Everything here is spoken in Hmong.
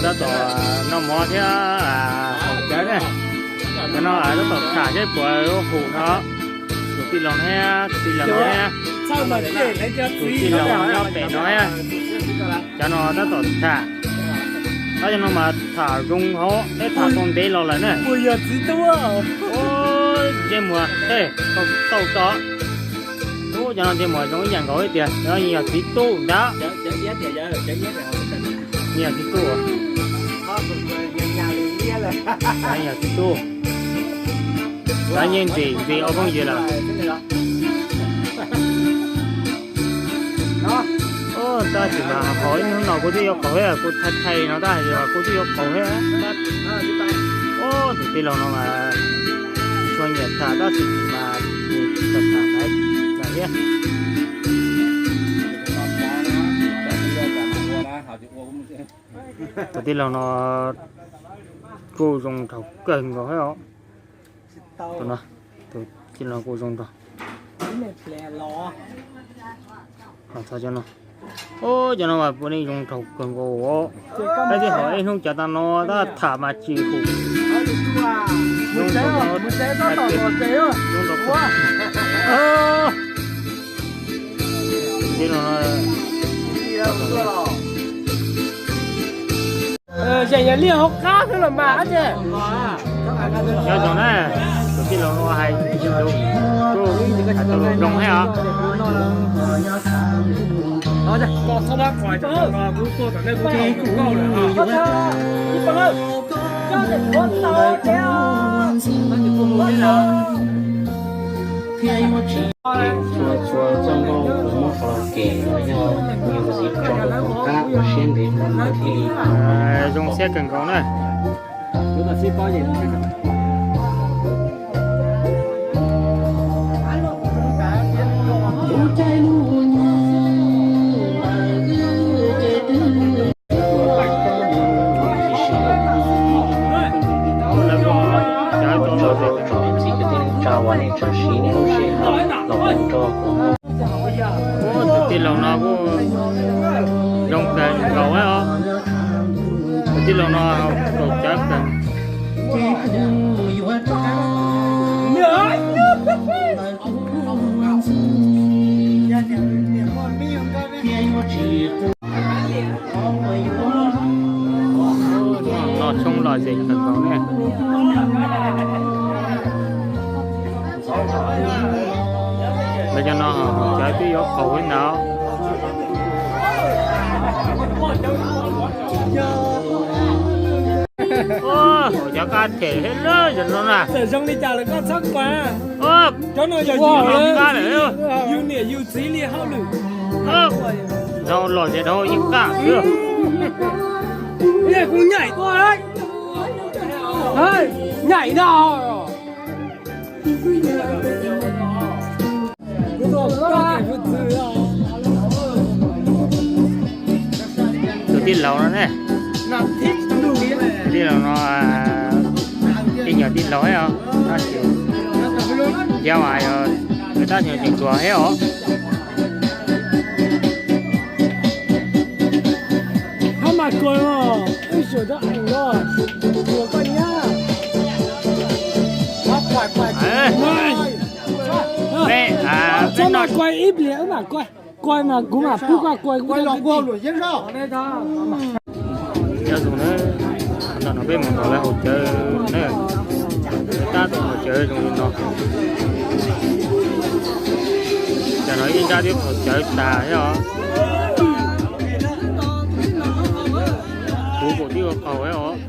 Tab tom noj mov thiab haus cawv ne. Cov no tab tom tham seb puas yuav hum no. Tus tij laug thiab tus tij laug thiab tus tij laug nyob pem no thiab. Cov no tab tom tham. Tab cov no mas tham zoo hov, peb tham tau ntev los lawm na. Ntsej muag tauj tso. Ub, cov no ntsej muag zoo ib yam nkaus li tiag, yog txiv tub ntag. Yog txiv tub. Yog txiv tub. Kav yeej ntxim ntxim ua phooj ywg lawm. Tab sis mas hauv ib hnub no kuv twb yuav qaug thiab, kuv thaij thaij no tab sis kuv twb yuav qaug thiab. Ub, tus tij laug no mas tsis tshua nyiam tham tab sis mas nws txawm tham lawm thiab. Tus tij laug no kuj zoo nraug kawg nkaus thiab os. Tus no, tus tij laug kuj zoo nraug. Los txog cov no. Ub, cov no mas puav leej zoo nraug kawg nkaus. Tab sis hauv ib hnub cov tas no tab tham mas tsis hum. Zeem yog liaj hauv qab xwb los mas dab tsi. Nyob zoo na, tus tij laug no hais lus kuj hais tau lus zoo thiab os. Txhua txhua txoj nkauj uas muab faus los kem no yog yus txiv tso rau hauv qab ua siab ntev mus thiaj li zoo siab kawg nkaus na. Tus tij laug no kuj zoo kawg nkaus os. Tus tij laug no kaus cawv kawg. Noj tshoob lom zem kawg nkaus ne. Lawv cov no haus cawv twb yuav qaug li ntawd. Haus cawv qab them thiab lawm cov no na. Txawm zoo li cas los koj txhob quaj. Cov no yog yus qab lawm, yus niam yus txiv li hauj lwm. Dhau los ces dhau yeej qaj xwb. Kuv nyaim tuaj, nyaim no. Tus tij laug no ne, tus tij laug no ib nyuag tij laug thiab os, tab sis yog mas yog tab sis tseem hluas thiab os. Hab mas koj, wb sawv daws eev los, koj nyab. Txhob mas koj ib pliag wb mam koj, koj mas kuv mam pub koj koj. Nyob zoo na, ntawm no peb mus nrog lawv haus cawv na, tab tom haus cawv zoo li no. Tam no ib nrab twb haus cawv tas thiab os. Kuv kuj twb ua qaug thiab os.